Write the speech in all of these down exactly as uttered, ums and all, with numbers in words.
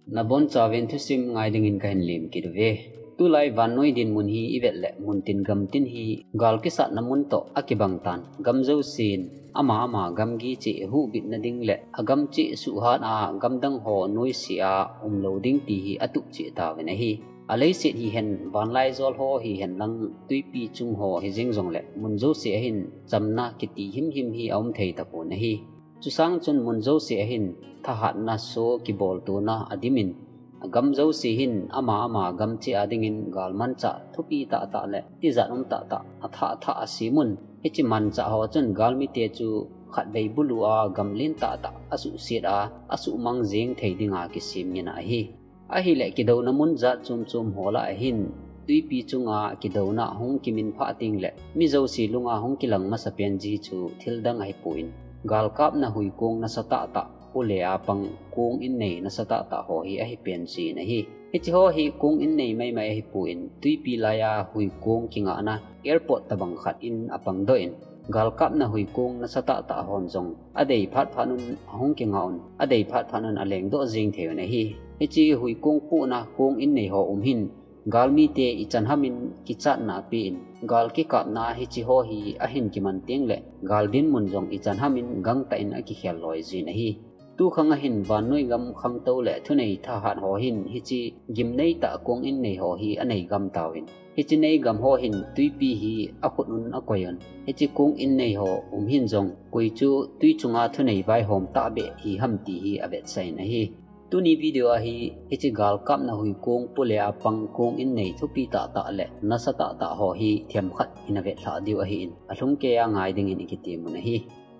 Nabonchauvin thusim ngai dingin kahin lem kit uve. Tulai vannoi dinmun hi ivet le muntin gamtin hi gal kisatna mun toh akibang tan, gam jousen ama ama gamgi cheh huhbitna ding le agam cheh suhhat a gamdang ho noise a umlou ding ti hi atup cheh tauvin ahi. Aleiset hihen, vanlaijol ho hihen lang, twipi chung ho hijeng jongle mun jouse ahin chamna kiti himhim hi aum thei tapon ahi. Chusang chun mun jouse ahin thahatna show kiboltona adimin, agam jouse hin ama ama gam cheh a dingin galmanchah thupi tahtah le tijat um tahtah athah thah asemun, hiche manchah ho chun galmite chu khatvei bulu a gamlen tahtah asuhset a asuhmang jeng thei dinga kisem ngin ahi. Ahile kidouna mun jat chom chom ho lah ahin twipi chunga kidouna hung kiminphah tengle mi jouse lunga hung kilang masapen ji chu thildang ahipon, galkapna huikong nasatah tah, pule a pang kong innei nasatah tah ho hi ahipen jin ahi. Hiche ho hi kong innei maimai ahipon, twipi laiya huikong kingahna airport tobang khat in apangdoh in, galkapna huikong nasatah tah hon jong adei phat phat un ahung kingah un, adei phat phat un alengdoh jeng thei un ahi. Hiche huikong pohna kong innei ho um hin, galmite ichan hamin kichatna apen, gal kikapna hiche ho hi ahin kiman tengle gal dinmun jong ichan hamin gangtah in akikhel loi jin ahi. Tukhang ahin vannoi gam khangtou le thunei thahat ho hin hiche gimnei tah kong innei ho hi anei gam tauvin, hiche nei gam ho hin twipi hi akhut un akoi un, hiche kong innei ho um hin jong koi chu twi chunga thunei vaihom tahbeh hiham ti hi avetsah in ahi. Tuni video a hi hiche galkapna huikong pule a pang kong innei thupi tahtah le nasatah tah ho hi themkhat ina vetlhah diu ahin, alhungkeiya ngai dingin ikitemun ahi.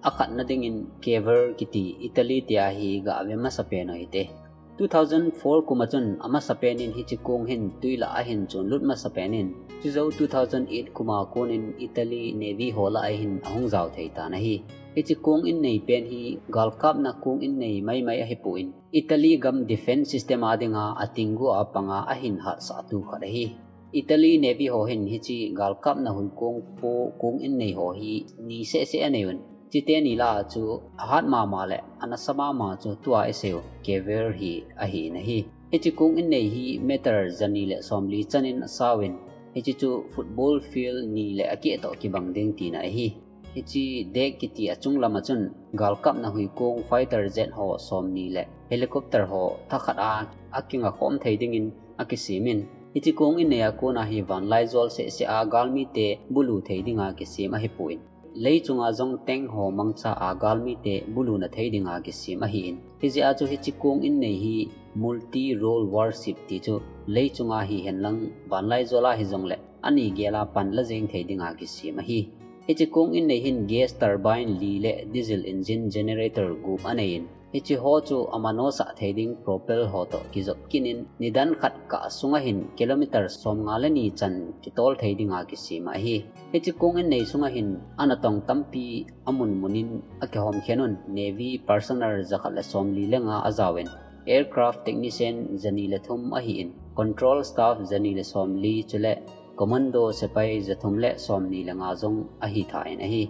Akhatna dingin Cavour kiti Italy te a hi gave masapen u hite. Two thousand four kuma chun amasapen in hiche kong hin twi lah ahin chonlut masapen in, chujou two thousand eight kuma konin Italy Navy ho lah ahin ahung jao thei tan ahi. Hiche kong innei pen hi galkapna kong innei maimai ahipon, Italy gam defence system a dinga atinggu a panga ahin hatsahtu khat ahi. Italy Navy ho hin hiche galkapna huikong po kong innei ho hi ni sehseh anei un, chuteni lah a chu ahat mama le anasa mama chu tua iseiu Cavour hi ahin ahi. Hiche kong innei hi meter jani le somli chanin asauvin, hiche chu football field ni le akeh toh kibang ding tina ahi. Hiche deck kiti achung lama chun galkapna huikong fighter jet ho somni le helicopter ho thakhat a akingakhom thei dingin akisemin, hiche kong innei a kona hi vanlaijol sehseh a galmite bulu thei dinga kisem ahipon, leichunga jong tank ho mangcha a galmite buluna thei dinga kisem ahin, hijeh a chu hiche kong innei hi multi-role warship ti chu leichunga hihen lang vanlaijol a hijongle ani gel a panla jeng thei dinga kisem ahi. Hiche kong innei hin gas turbine li le diesel engine generator gup aneiyin, hiche ho chu amanosah thei ding propel ho toh kijop kit in, nidan khat kah sunga hin kilometer somnga le ni chan kitol thei dinga kisem ahi. Hiche kong innei sunga hin anatong tampi amun munin akihomkhen un, Navy personnel jakhat le somli le nga ajaovin, aircraft technician jani le thum ahin, control staff jani le somli chule commando sepai jathum le somni le nga jong ahitha in ahi.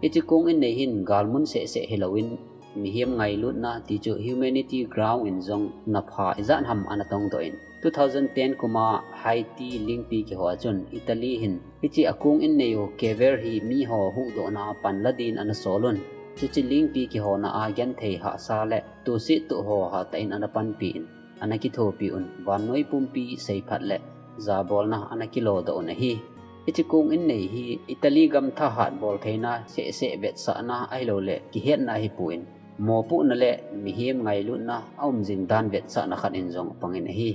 Hiche kong innei hin galmun sehseh hilouvin, mihem ngailutna ti chu humanity ground in jong napha ijat ham anatongdoh in, two thousand ten kuma Haiti lingpi kiho a chun Italy hin hiche akong innei u Cavour hi miho huhdohna a panla din anasolun, chuche lingpi kihona a genthei hahsa le tusit tuh ho hatah in anapanpi in, anakithopi un, vannoi pumpi seiphat le jabolna anakilodoh un ahi. Hiche kong innei hi Italy gam thahat boltheina sehseh vetsahna ahilouleh kihetna ahipon, mopohna le mihem ngailutna aumjing dan vetsahna khat in jong apangin ahi.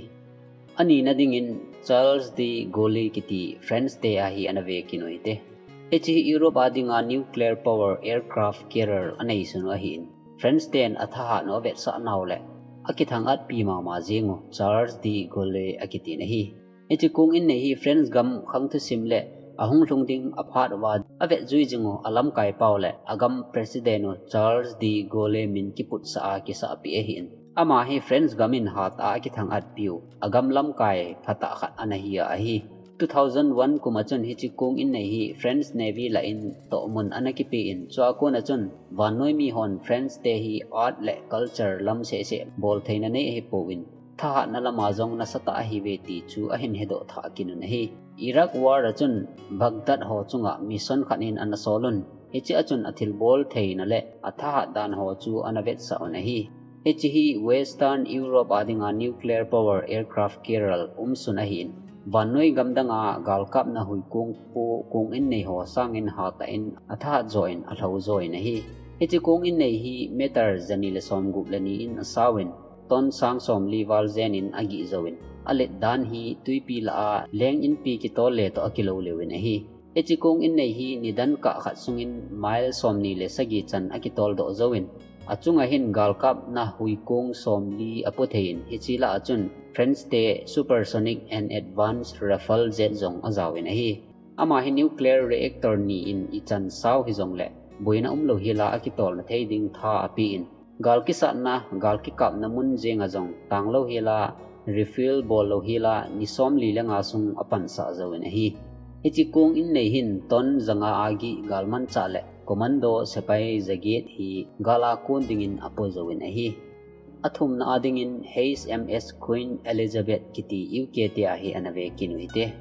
Anina dingin Charles de Gaulle kiti France te a hi anave kit u hite. Hiche hi Europe a dinga nuclear power aircraft carrier aneisun u ahin, France ten athahatnau avetsah nau le akithang-atpi mama jeng u Charles de Gaulle akitin ahi. Hiche kong innei hi France gam khang thusim le ahung lhung ding aphat uva avetjui jing u alamkai pau le agam President u Charles de Gaulle min kiputsah a kisahpeh ahin, ama hi France gam in hatah a akithang-atpiu agam lamkai phatah khat anahi a ahi. Two thousand one kuma chun hiche kong innei hi France Navy lah in tohmun anakipe in, chua kona chun vannoi mihon France te hi art le culture lam sehseh boltheina nei ahipouvin, thahatna lama jong nasatah ahiuve ti chu ahin hedoh thah kit un ahi. Iraq War a chun Baghdad ho chunga mission khat in ana sol un, hiche a chun athilbol theina le athahat dan ho chu ana vetsah un ahi. Hiche hi Western Europe a dinga nuclear power aircraft carrier umsun ahin, vannoi gamdanga galkapna huikong po kong innei ho sangin hatah in athahat joh in alhou joh in ahi. Hiche kong innei hi meter jani le somgup le ni in asauvin, ton sang somli val jen in agih jouvin, alet dan hi twipi lah a leng inpi kitol le toh akilou leuvin ahi. Hiche kong innei hi nidan kah khat sungin mile somni le sagi chan akitol doh jouvin, achunga hin galkapna huikong somli apo thei in, hiche lah a chun French te supersonic and advanced Rafale jet jong ajaovin ahi. Ama hi nuclear reactor ni in ichan sao hijongle, boina umlou hela akitolna thei ding tha apen, gal kisatna, gal kikapna mun jenga jong tanglou hela, refuel bollou hela, ni somli le nga sung apansah jouvin ahi. Hiche kong innei hin ton janga agih galmanchah le commando sepai jaget hi gal a kon dingin apo jouvin ahi. Athumna a dingin H M S Queen Elizabeth kiti U K te a hi ana ve kit u hite.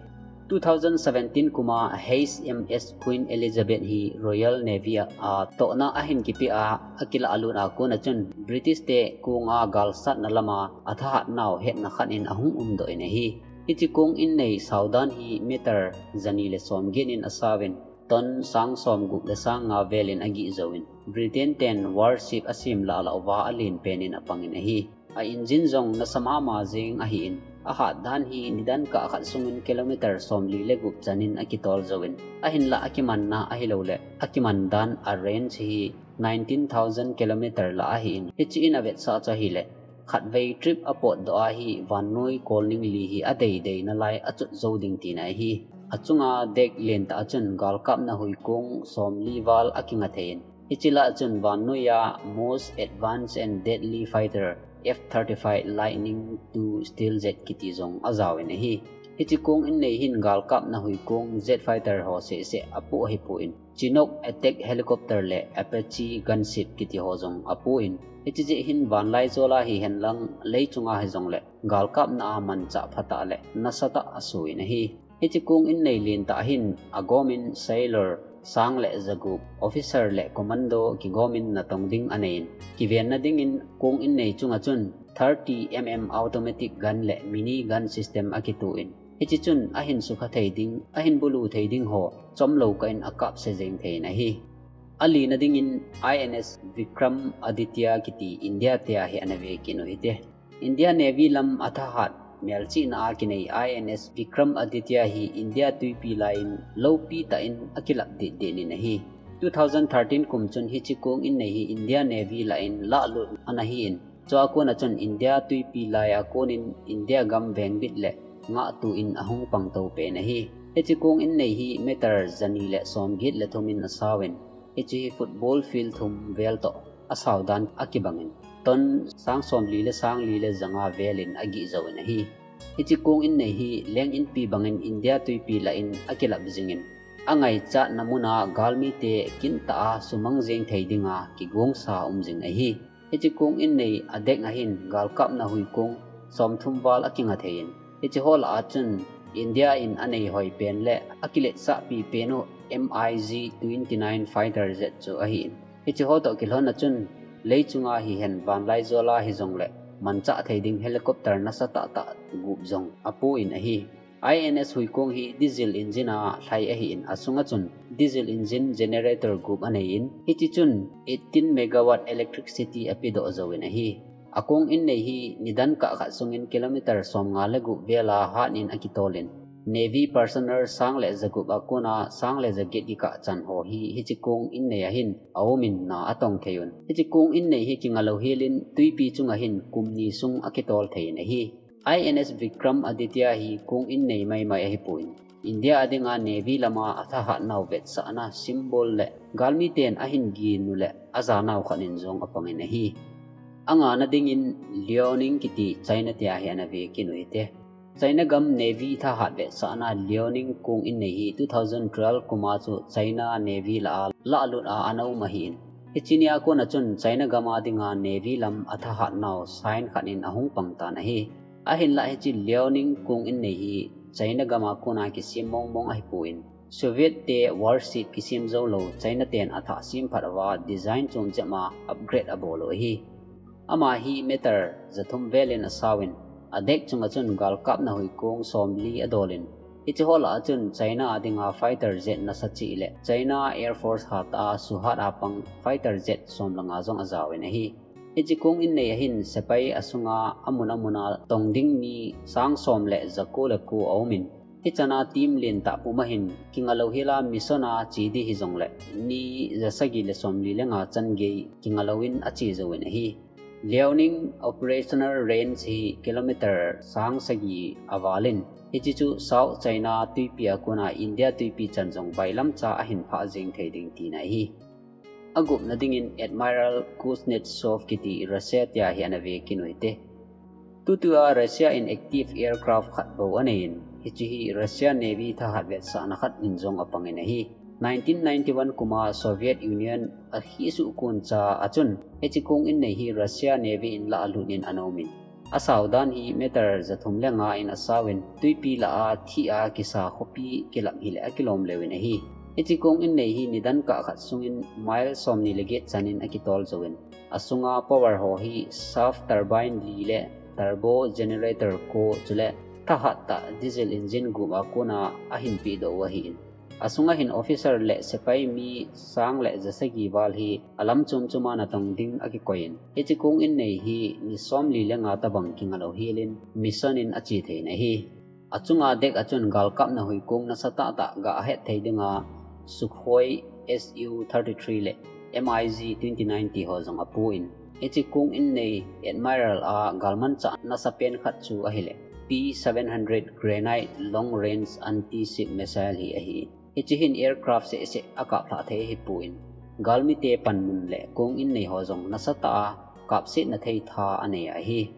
Two thousand seventeen kuma H M S Queen Elizabeth hi Royal Navy a, a tohna ahin kipe a, akilah lut a kon a chun British te konga galsatna lama athahat nau hetna khat in ahung umdoh in ahi. Hiche kong innei saodan hi meter jani le somget in asauvin, ton sang somgup le sang nga vel in agih jouvin, Britain ten warship asem lah lah uva alen pen in apangin ahi. A engine jong nasa mama jeng ahin, ahat dan hi nidan kah khat sungin kilometer somli le gup chan in akitol jouvin, ahinlah akimanna ahilouleh akiman dan a range hi nineteen thousand kilometer lah ahin, hiche in avetsah chu ahileh, khatvei trip apotdoh a hi vannoi kolning li hi adeidei nalai achot jou ding tina ahi. Achunga deck lentah a chun galkapna huikong somli val akinga thei in, hiche lah a chun vannoiya most advanced and deadly fighter F thirty-five Lightning two stealth jet kiti jong ajaovin ahi. Hiche kong innei hin galkapna huikong jet fighter ho seh seh apo ahipon, Chinook attack helicopter le Apache gunship kiti ho jong apoin, hiche jeh hin vanlaijol a hihen lang leichunga hijongle galkapna a manchah phatah le nasatah a asoh in ahi. Hiche kong innei lentah hin agomin sailor sang le jagup, officer le commando kigomin natong ding aneiyin, kivenna dingin kong innei chunga chun thirty M M automatic gun le mini gun system akitoh in, hiche chun ahin sukha thei ding, ahin bulu thei ding ho chomlou kah in akapse jeng thei in ahi. Alina dingin I N S Vikram Aditya kiti India te a hi ana ve kit u hite. India Navy lam athahat melchihna a kinei I N S Vikram Aditya hi India twipi laiyin loupi tah in akilap det det in ahi. Two thousand thirteen kum chun hiche kong innei hi India Navy lah in lahlut ana hin, chua kon a chun India twipi lai a konin India gam vengbit le ngahtu in ahung pangtou pen ahi. Hiche kong innei hi meter jani le somget le thum in asauvin, hiche hi football field thum vel toh asao dan akibangin, ton sang somli le sang li le janga vel in agih jouvin ahi. Hiche kong innei hi leng inpi bangin India twipi lah in akilap jingin, angaichatna muna galmite kintah a sumang jeng thei dinga kigongsa um jing ahi. Hiche kong innei a deck a hin galkapna huikong somthum val akinga thei in, hiche ho lah a chun India in anei hoi pen le akiletsahpi pen u M I G twenty-nine fighter jet chu ahin, hiche ho toh kilhon a chun leichunga hihen vanlaijol a hijongle manchah thei ding helicopter nasatah tah gup jong apoin ahi. I N S huikong hi diesel engine a lhai ahin, asunga chun diesel engine generator gup aneiyin, hiche chun eighteen megawatt electricity apedoh jouvin ahi. Akong innei hi nidan kah khat sungin kilometer somnga le gup vel a hat in akitolin, Navy personnel sang le jagup a kona sang le jaget kikah chan ho hi hiche kong innei a hin aumin na atong thei un. Hiche kong innei hi kingalou helin twipi chunga hin kum ni sung akitol thei in ahi. I N S Vikram Aditya hi kong innei maimai ahipon, India a dinga Navy lama athahat nau vetsahna symbol le galmiten ahin gin u le ajanau khat in jong apangin ahi. Angana dingin Liaoning kiti China te a hi ana ve kit u hite. China gam Navy thahat vetsahna Liaoning kong innei hi two thousand twelve kuma chu China Navy lah a lahlut a ana um ahin, hiche nia kona chun China gam a dinga Navy lam athahat nau sign khat in ahung pang tan ahi. Ahinlah hiche Liaoning kong innei hi China gam a kona kisem mong mong ahipon, Soviet te warship kisem jou lou China ten athah sem phat uva design chom chem a upgrade abol u ahi. Ama hi meter jathum vel in asauvin, a deck chunga chun galkapna huikong somli adolin, hiche ho lah a chun China a dinga fighter jet nasa cheh le China Air Force hatah a suhhat a pang fighter jet som le nga jong ajaovin ahi. Hiche kong innei a hin sepai asunga amun amun a tong ding mi sang som le jako le ko aumin, hichan a team lentah puma hin kinga louhel a mission a che ding hijongle ni jasagi le somli le nga chan gei kinga louvin ache jouvin ahi. Liaoning operational range hi kilometer sang sagi avalin, hiche chu South China tuipi a kona India tuipi chan jong bailamcha ahin phah jeng thei ding tina ahi. Agupna dingin Admiral Kuznetsov kiti Russia tia hi ana ve kit u hite. Tutua Russia in active aircraft khat bou aneiyin, hiche hi Russia Navy thahat vetsahna khat in jong apangin ahi. Nineteen ninety-one kuma Soviet Union akhisuh kon cha a chun, hiche kong innei hi Russia Navy in lah a lut in ana umin, asao dan hi meter jathum le nga in asauvin, tuipi lah a thih a kisa khopi kilap hile akilom leuvin ahi. Hiche kong innei hi nidan kah khat sungin mile somni le get chanin akitol jouvin, asunga power ho hi shaft turbine li le turbo generator ko chule thahat tah diesel engine gup a kona ahin pehdoh u ahin, asunga hin officer le sepai mi sang le jasagi val hi alam chom chom a natong ding akikoiyin, hiche kong innei hi ni somli le nga tabang kinga louhelin mission in ache thei in ahi. Achunga deck a chun galkapna huikong nasatah tah ga ahet thei dinga Sukhoi Su thirty-three le MiG twenty-nine ti ho jong apuin, hiche kong innei Admiral a galmanchah nasapen khat chu ahile P seven hundred Granit long range anti-ship missile hi ahi. Hiche hin aircraft seh seh akap lhah thei ahipon, galmite panmun le kong innei ho jong nasatah a kapsetna thei tha anei ahi.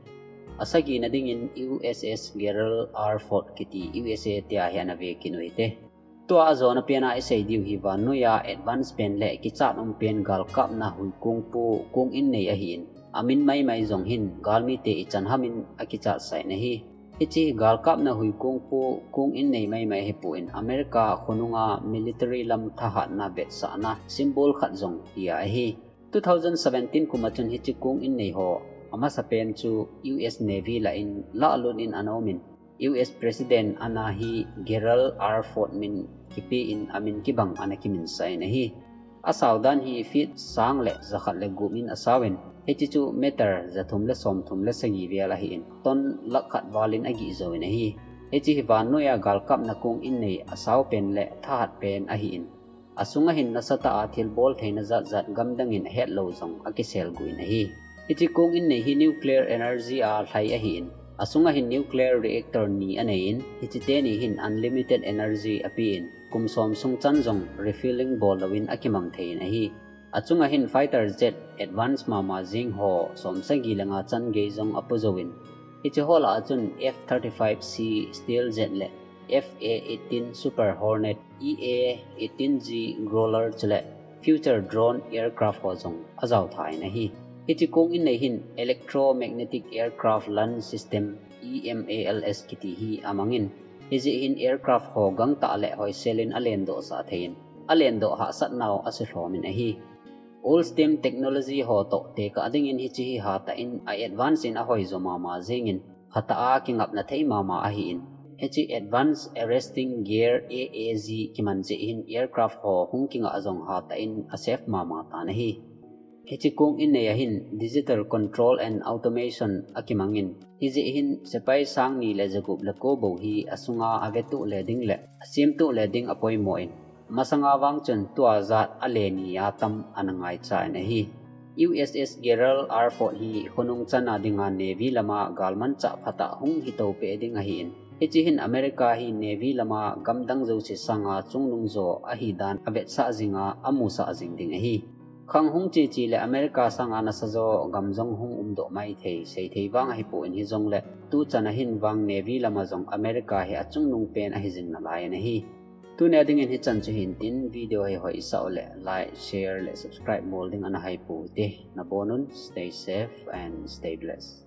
Asagina dingin U S S Gerald R Ford kiti U S A tia hi ana ve kit u hite. Tua ajona pena isei diu hi vannoiya advance pen le kichat um pen galkapna huikong po kong innei ahin, amin maimai jong hin galmite ichan hamin akichat sain ahi. Hiche galkapna huikong po kong innei maimai ahipon America khonunga military lam thahatna vetsahna symbol khat jong hi ahi. Two thousand seventeen kuma chun hiche kong innei ho amasapen chu U S Navy lah in lah lut in ana umin, U S President ana hi Gerald R Ford min kipen amin kibang ana kiminsah in ahi. Asao dan hi feet sang le jakhat le gup in asauvin, hiche chu meter jathum le somthum le sagi vel ahin, ton lakh khat valin agih jouvin ahi. Hiche hi vannoiya galkapna kong innei asao pen le thahat pen ahin, asunga hin nasatah a thilbol theina jat jat gamdangin ahetlou jong akiselguh in ahi. Hiche kong innei hi nuclear energy a lhai ahin, asunga hin nuclear reactor ni aneiyin, hiche teni hin unlimited energy apen, kum som sung chan jong refueling bol louvin akimang thei in ahi. Achunga hin fighter jet advance mama jeng ho som sagi le nga chan gei jong apu jouvin, hiche ho lah a chun F thirty-five C stealth jet le F A eighteen Super Hornet, E A eighteen G Growler chule future drone aircraft ho jong ajao tha in ahi. Hiche kong innei hin electromagnetic aircraft launch system, E M A L S kiti hi amangin, hijeh hin aircraft ho gangtah le hoiselin alendoh sah theiyin, alendoh hahsatnau asuhlhomin ahi. Old steam technology ho toh tekah dingin hiche hi hatah in a advance in ahoijo mama jengin, hatah a kingapna thei mama ahin, hiche Advanced Arresting Gear, A A G kiman jeh hin aircraft ho hung kingah jong hatah in asafe mama tan ahi. Hiche kong innei a hin digital control and automation akimangin, hijeh hin sepai sang ni le jagup le ko bou hi asunga avetuh le ding le asemtuh le ding apoimo in, masanga vang chun tua jat ale ni a tam ana ngaicha in ahi. U S S Gerald R Ford hi khonung chana dinga Navy lama galmanchah phatah hung hitoh peh ding ahin, hiche hin America hi Navy lama gamdang jouse sanga chungnung jo ahidan avetsah jinga amusah jing ding ahi. Khang hung cheche le America sanga nasajo gam jong hung umdoh maithei, seithei vang ahipon hijongle, tuchan a hin vang Navy lama jong America hi achungnung pen ahijing nalai in ahi. Tunia dingin hichan chu hintin, video hi hoisah ule like, share le subscribe bol ding ana haipou hite. Nabonun, stay safe and stay blessed.